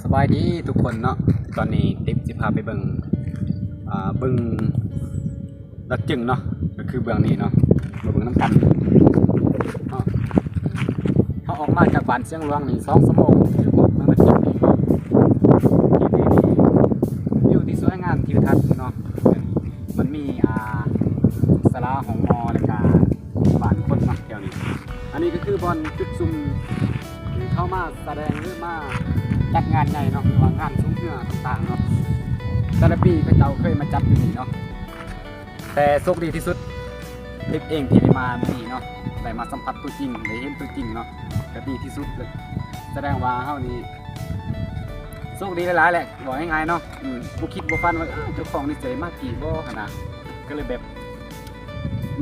ສະບາຍດີທຸກຄົນເນາະ, ຕອນນີ້ຕິບຊິພາໄປເບິ່ງ ອ່າ ເບິ່ງດອກຈຶງເນາະ, ກໍຄືເບື້ອງນີ້ເນາະ, ມາເບິ່ງນຳກັນເນາະ. ເຮົາອອກມາຈາກບ້ານຊຽງຫຼວງນີ້ສອງຊົ່ວໂມງ ຖືວ່າເມືອງດອກຈຶງນີ້ເນາະ. ທີ່ນີ້ວິວທີ່ສວຍງາມ ທິວທັດເນາະ, ມັນມີ ອ່າ ສາລາຫ້ອງໝໍ ແລ້ວກະ ບ້ານຄົນມັກທ່ຽວນີ້. ອັນນີ້ກໍຄືບ່ອນຈຸດຊຸມທີ່ເຂົາມາສະແດງ ຫຼື ມາຈັດງານໃຫຍ່ເນາະ ຫຼືວ່າງານສົງເຮືອຕ່າງໆເນາະ. ແຕ່ລະປີເຂົາເຈົ້າເຄີຍມາຈັດຢູ່ນີ້ເນາະ, ແຕ່ໂຊກດີທີ່ສຸດ ທິບເອງທີ່ໄດ້ມາມື້ນີ້ເນາະ, ໄດ້ມາສຳຜັດຕົວຈິງ ໄດ້ເຫັນຕົວຈິງເນາະ ກໍດີທີ່ສຸດເລີຍ. ສະແດງວ່າເຮົານີ້ໂຊກດີຫຼາຍໆແຫຼະ ເວົ້າງ່າຍໆເນາະ. ອືມ ບໍ່ຄິດບໍ່ຝັນວ່າ ເອີ ເຈົ້າຂອງນີ້ຈະໄດ້ມາຈີ່ບໍ່ຫັ້ນນະ, ກໍເລີຍແບບ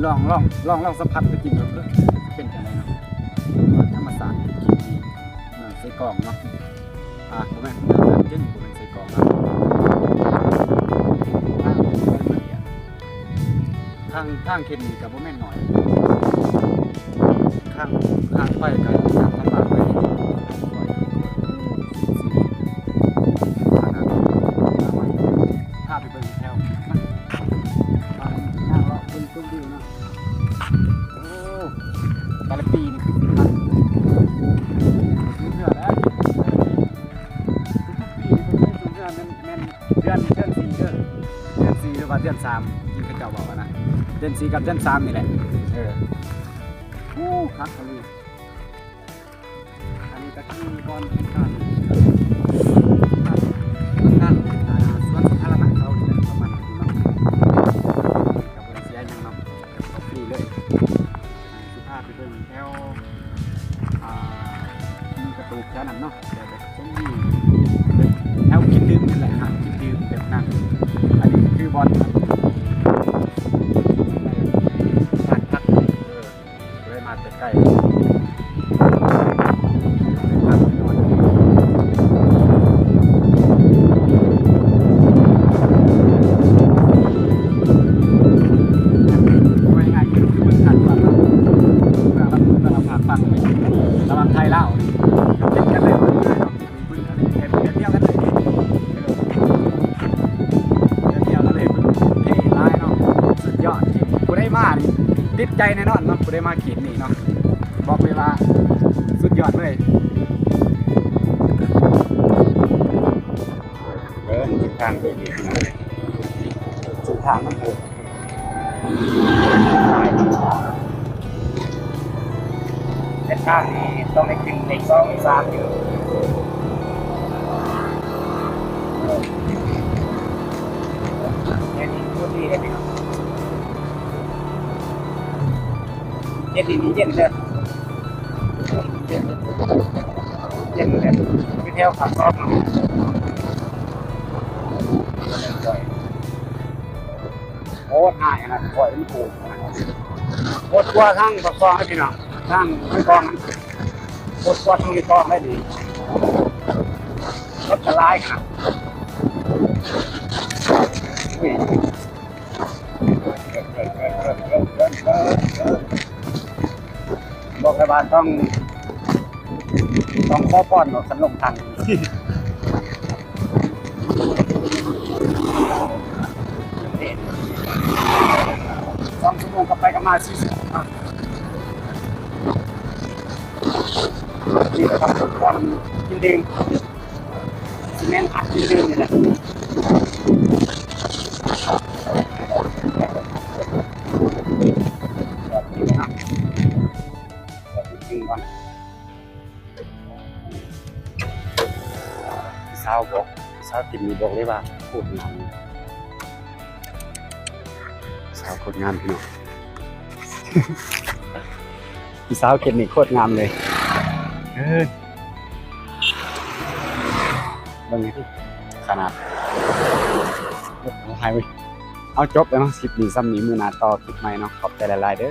ລອງ ລອງ ລອງ ລອງສຳຜັດໄປກິນເບິ່ງເດີ ເປັນຈັ່ງໃດເນາະ. ທຳມະຊາດກິນນີ້ ເມືອງເຊກອງເນາະ. ອ່າ ບໍ່ແມ່ນ ເມືອງດອກຈຶງ ບໍ່ແມ່ນເຊກອງເນາະ. ທາງ ທາງ ທາງເຂດນີ້ກໍບໍ່ແມ່ນໜ້ອຍ, ທາງ ທາງໄປກໍທາງລຳບາກເລີຍ. ພາໄປເບິ່ງແຖວ ມາ ມາເລາະເບິ່ງຊົມວິວເນາະ. ໂອ້ ແຕ່ລະປີນີ້ຄືຄັກ ເທື່ອແລ້ວ ທຸກໆປີນີ້ເພິ່ນເຄີຍຊົມເທື່ອ ແມ່ນ ແມ່ນເດືອນ ເດືອນສີ່ເດີ ເດືອນສີ່ ຫຼືວ່າເດືອນສາມ ທີ່ເຂົາເຈົ້າເວົ້ານະ ເດືອນສີ່ກັບເດືອນສາມນີ້ແຫຼະ. ເອີ ໂອ້ ຄັກອີ່ຫຼີ. ອັນນີ້ກໍຄືບ່ອນກິນຂ້າວ ຮ້ານ ຮ້ານ ອ່າ ສວນສາທາລະນະເຂົານີ້ແຫຼະ ປະມານນັ້ນເນາະ. ກໍບໍ່ໄດ້ເສຍຫຍັງເນາະ ເຂົ້າຟຣີເລີຍ. ຊິພາໄປເບິ່ງແຖວ ອ່າ ມີກະຕູບແຖວນັ້ນເນາະ ແຖວແບບຊົມວິວ ແຖວກິນດື່ມນີ້ແຫຼະ ຮ້ານກິນດື່ມແບບນັ້ນ. ອັນນີ້ຄືບ່ອນ ຮ້ານພັກ ເອີ ເລີຍມາແຕ່ໄກ ເວົ້າງ່າຍໆຄືເບິ່ງທາງລະຫວ່າງ ເບື້ອງລະຫວ່າງພາກຝັ່ງລະຫວ່າງໄທລາວ ຕິດກັນເລີຍ ເບິ່ງງ່າຍເນາະ. ເບິ່ງອັນນີ້ແບບ ແບບດຽວກັນເລີຍ ເອີ ແບບດຽວກັນເລີຍ ເທ່ຫຼາຍເນາະ ສຸດຍອດ. ຜູ້ໃດມານີ້ຕິດໃຈແນ່ນອນເນາະ ຜູ້ໃດມາເຂດນີ້ເນາະ ບອກເລີຍວ່າສຸດຍອດເລີຍ. ເອີ ເສັ້ນທາງໄປນີ້ເນາະ ເສັ້ນທາງມັນໂຫດ. ເສັ້ນທາງນີ້ຕ້ອງໄດ້ຂຶ້ນເລກສອງ ເລກສາມຢູ່ ແຖວນີ້ໂຄດດີເດ້ພີ່ນ້ອງ ເຂດນີ້ເຢັນເດີ ເຢັນເລີຍ ຢູ່ແຖວປາກຊ່ອງ ໂຄດຮ້າຍຂະໜາດ ຂ້ອຍມັນໂຫດຂະໜາດ ໂຫດກວ່າທາງປາກຊ່ອງເດ້ພີ່ນ້ອງ ທາງ ທາງກອງຫັ້ນ ໂຫດກວ່າທາງນີ້ກອງໄດ້ນີ້ ລົດກະຫຼາຍຂະໜາດ ອຸ້ຍ. ບອກເລີຍວ່າຕ້ອງ ຕ້ອງຂໍພອນເນາະ ຄັນລົງທາງ ສອງຊົ່ວໂມງກັບໄປກັບມາ ສີ່ສິບ ນີ້ແຫຼະຄັບ ກ່ອນກິນດື່ມ ຊິແມ່ນອັດກິນດື່ມນີ້ແຫຼະ ກິນກ່ອນ. ຜູ້ສາວບອກ ຜູ້ສາວເຕັມນີ້ບອກເລີຍວ່າໂຄດງາມ ສາວໂຄດງາມພີ່ນ້ອງ ຜູ້ສາວເກັບນີ້ໂຄດງາມເລີຍ ເອີ ເບິ່ງນີ້ຕິ ຂະໜາດ ໂອ້ໂຫ ເອົາ ຈົບແລ້ວເນາະ ຄລິບນີ້ສ່ຳນີ້ ມື້ໜ້າຕໍ່ຄລິບໃໝ່ເນາະ ຂອບໃຈຫຼາຍໆເດີ.